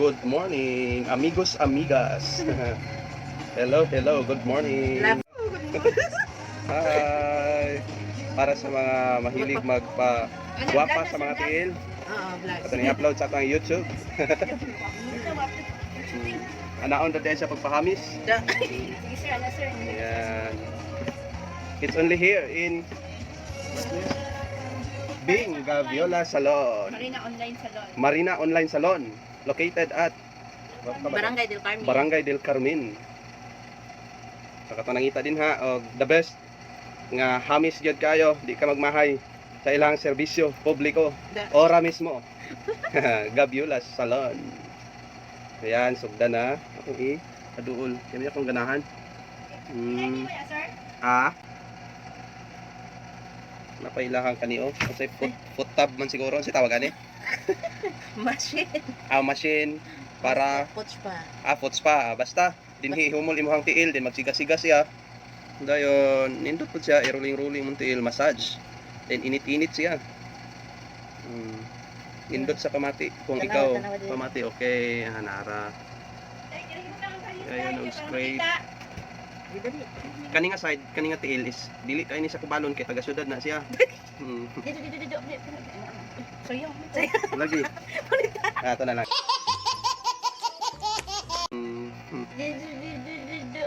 Good morning, amigos, amigas. Hello, hello, good morning. Love. Hi. Para sa mga mahilig magpa guwapa sa mga tiil, Oo, vlog. ato ni upload sa atong YouTube. Anaon ra din sa pagpahamis. Sige sir, ano sir? Ayan. It's only here in, what's this? Bing Gaviola Salon. Marina Online Salon. Marina Online Salon, located at Barangay del Carmen. Barangay del Carmen. Sa kato nangita din ha, og the best nga hamis gyud kayo, di ka magmahay sa ilang serbisyo publiko. Ora mismo. Gabiola Salon. Ayan, sugda na. Akong i aduol. Kami akong ganahan. Kaya sir? Ah. Napailahan kani oh. Kasi foot tub man siguro si tawagan eh. Machine. Ah, machine para Coach pa. ah, foot spa. Ah, basta dinhi humol imong tiil din magsiga-siga siya. Dayon nindot pud siya i-rolling-rolling mong tiil, massage. Then init-init siya. Nindot sa pamati kung Tanawa, ikaw tanawa din. pamati, okay, hanara. Ayun, og straight. Dali. Kani nga side, kani nga tiil is dili kay ni sa kubalon kay taga syudad na siya. Dito, dito, dito. Sayang. Lagi. Ah, ito na lang. Dito, dito, dito.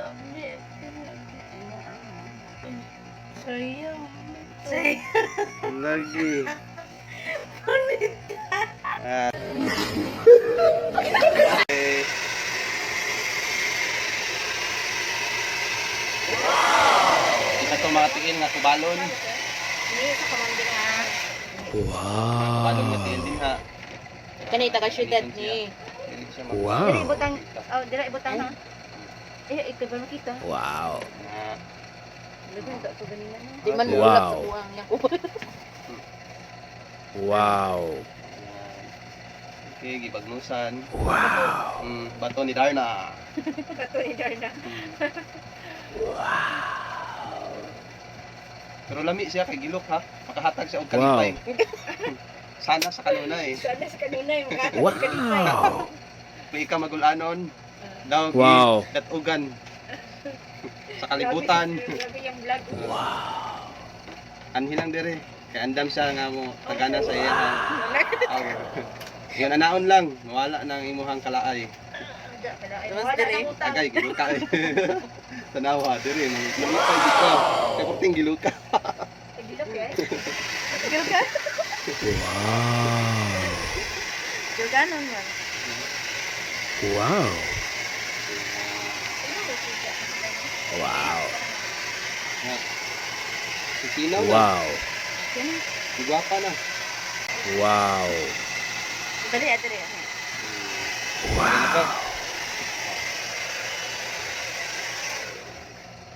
Sayang. Say. Lagi. Ah. Okay. Isa to mga tiil nga tubalon. Ni sa kamanggi nga. Tubalon nga tiil din ha. Kani taga syudad ni. Dili siya Dira ibutang. Oh, dira ibutang ha. Eh, ikaw ba makita? Wow. Ah, Di man Wow. muulap sa kuwang yang kupal. Wow. Ayan. Okay, gibagnusan. Wow. Bato ni Darna. Bato ni Darna. Pero lami siya kay gilok ha. Makahatag siya og kalipay. Sana sa kanunay. Sana sa kanunay. Wow. Kung ikaw magulanon, daw Wow. datugan sa kalibutan. Grabe yung vlog. Anhi lang dire. Kay andam siya nga mo tagana sa iya. Aw. Yan anaon lang, mawala nang imuhang kalaay. Mas dire. Agay giluka eh. Tanawa dire, malipay dito. Kay kurting giluka. Gilok eh. Gilka. Wow. Gilkanon man. Wow. Wow. Sisinaw na. Wow. Gwapa na. Wow. Dali dali. Wow.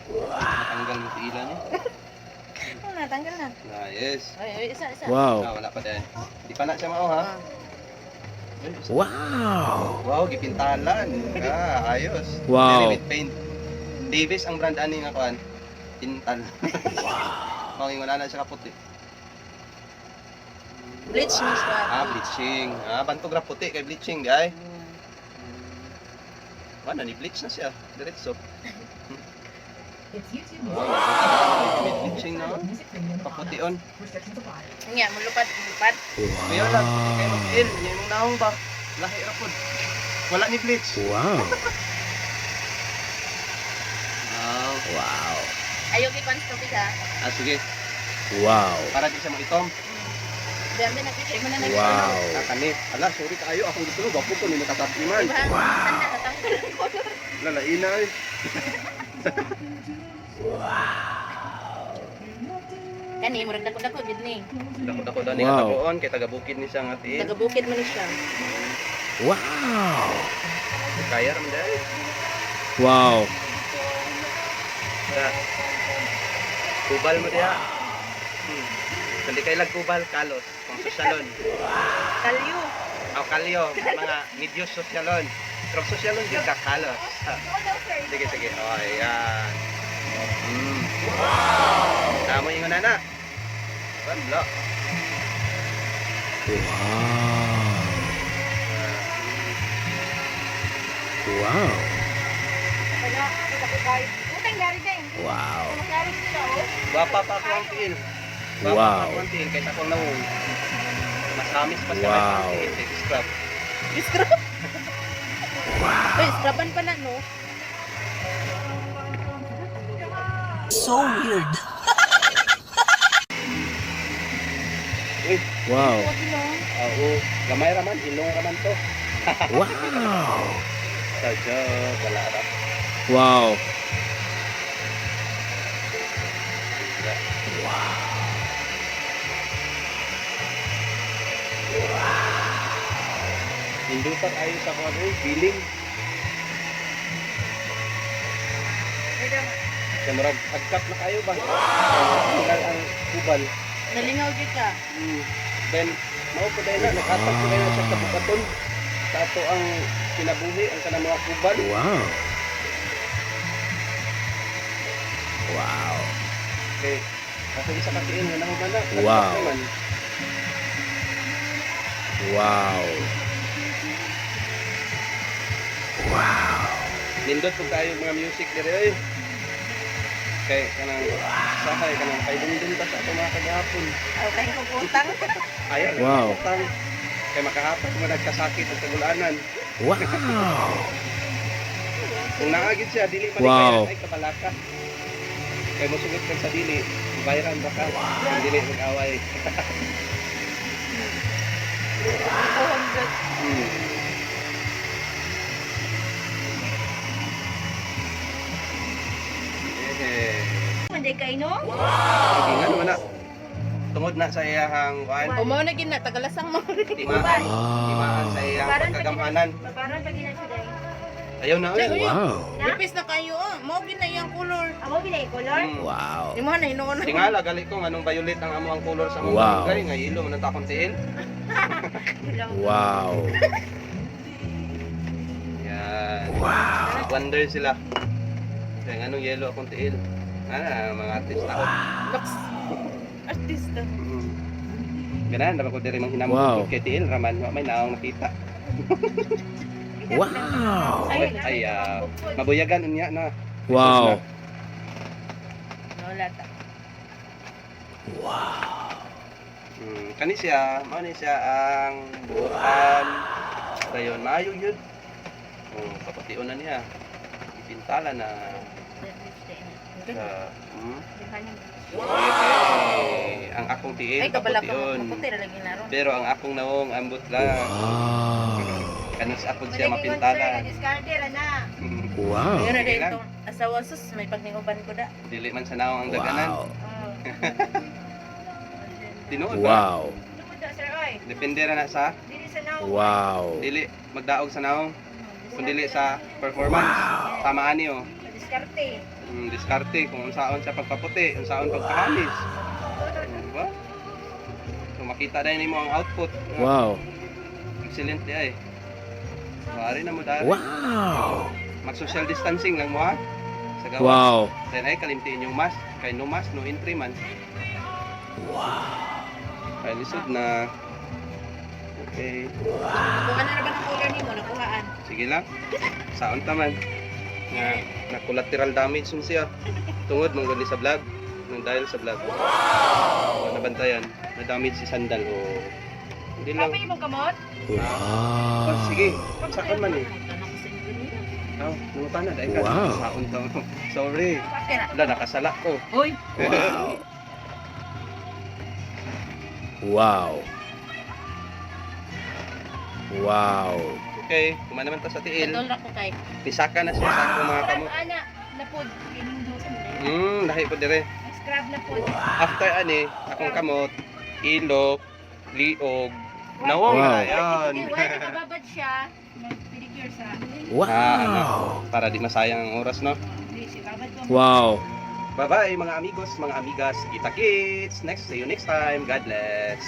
Natanggal mo tiila niya. Oh, natanggal na. Ah, yes. Ay, ay, isa isa. Wow. Ah, wala pa din. Di pa na siya mao ha. Ah. Ay, isa. Wow. Wow, gipintalan. Ah, ayos. Wow. Very with paint. Davis ang brand ani nga kuan. Pintal. Wow. Okay, wala na siya kaputi. Bleach ni siya. Ah, bleaching. Ah, bantog ra puti kay bleaching, di ay. Wala ni bleach na siya. Diretso. It's YouTube Wow, Music. with bleaching na. Music Premium Papution. Restrictions apply. Nya, mulupad, mulupad. Mayo lang puti kay mag-il. Nya imong naong ba? Lahi ra pud. Wala ni bleach. Wow. Wow. Wow. Ayaw kay kwan tubig ha. Ah, sige. Wow. Para di siya maitom. Dami nagkikita mo na nag Wow. Ah, kani. Ala, sorry kaayo. Akong gusto mo. Gwapo ko ni makatabi man. Diba? Wow. Natanggal ang color. Lalain na eh. Kani, murag dako-dako gid ni. Dako-dako daw ni Wow. katabuon kay taga bukid ni siya nga tiil. Taga bukid man ni siya. Wow. Kaya ra man dai. Wow. Da. Kubal mo diha. Kung di kay lag kubal, kalos. Kung sosyalon. Kalyo. Aw kalyo, mga medyo sosyalon. Pero sosyalon gyud ka kalos. Sige, sige. Oh, ayan. Wow. Tama yung nana. Wala. Wow. Wow. Wala, kita ko kahit. Utang gari din. Wow. Gari siya, oh. Gwapa pa ako ang tiil. Gwapa pa ako ang tiil kaysa akong nawong. Mas hamis pa siya kaysa ang tiil. Kay scrub. Scrub. Uy, scruban pa na, no? So weird. Uy, Wow. oo. Gamay raman, ilong raman to. Wow. Sa joke, wala ra. Wow. Hindutan ayo sa kuwan uy, feeling. Kaya murag agkap na kayo ba? Ang ang kubal. Nalingaw gyud ka. Then mao po dahil na naghatag po dahil na siya kabukaton sa ato ang kinabuhi ang kanang mga kubal. Wow. Wow. Kay ako isa ka tiil nga nahuman na. Nagkap naman. Wow. Nindot po tayo mga music dire oy. Kay kanang sahay kanang paidungdung ta sa ato mga kagahapon. Aw, kay kog utang. Ayaw utang. Kay makahatag mo nagkasakit ang kagulanan. Wow. Kung naagid siya dili man kay ay kabalaka. Kay mosugot kag sa dili, bayaran ba ka? Kung dili mag-away. 200. Eh, Manday kay no? sige nga naman na. Tungod na sa iyahang kuan, Umaw na gid na tagalasang mo. timaan, timaan sa iyahang Parang pagkagamhanan. Parang pag ina siya dahil. Ayaw na oy. Wow. Nipis na kayo, oh. Mao gid na iyang color. Amo ginay color. Wow. Imo na hinuon na. Tingala gali ko nganong violet ang amo ang color sa among barangay nga ilo man ang takong tiil. Wow. Yan. Wow. Wonder sila. Kaya nganong yellow akong tiil. Ah, mga artista ko. Looks. Artista. Ganahan naman ko diri mang hinamot kay tiil raman wa may naong nakita. Wow. Ay, ay mabuyagan unya na. Wow. Wala ta. Wow. Kani siya, mao ni siya ang buuan. Dayon maayo gyud. Oh, kapation na niya. Ipintala na sa Okay. Ang akong tiil Ay, kabala ka kapution. maputi ra lagi na ron. Pero ang akong nawong ambot lang. Wow. Kanus ako siya mapintala. Diskarte ra na. Wow. Pero Sige dahil lang. itong asawa sus, may pagninguban ko da. Dili man sa nawong ang daganan. Wow. Tinuod ba? Wow. Tungod da sir oy. Depende ra na sa Dili sa naong. Wow. dili magdaog sa nawong kung dili sa performance. Tama ani oh. Diskarte. Diskarte kung unsaon sa pagpaputi, unsaon pagpahamis. Diba? So makita na nimo ang output. Wow. Excellent di ay. Mari na mo dari. Wow. Mag-social distancing lang mo ha. Sa gawas. Wow. Then ay kalimtiin yung mask. Kay no mask, no entry man. Wow. Kay lisod na. Okay. Kung ano na ba ng color nimo nakuhaan? Sige lang. Saon ta man. Nga na collateral damage man siya. Tungod mong sa vlog. Nang dahil sa vlog. Wow. Nabantayan. Na damage si sandal o hindi lang. Kape imong kamot? Oh, sige. Wow. Saon man eh. Oh, nangutan na dahil ka. Wow. Saon ta. Sorry. Kaya na. Wala, nakasala ko. Uy, Wow. Wow. Wow. Okay, kumain naman ta sa tiil. kadol ra ko kay. Pisaka na siya sa akong mga Scrub kamot. ana na pod kining dusan. Lahi po dire. Scrub na pod. After ani, akong kamot, ilok, liog, nawong na yan. Hindi wala nakababad siya. Mag-pedicure sa. Wow. Para di masayang ang oras, no? Hindi siya babad ko. Wow. Bye-bye mga amigos, mga amigas. Kita kits. Next, see you next time. God bless.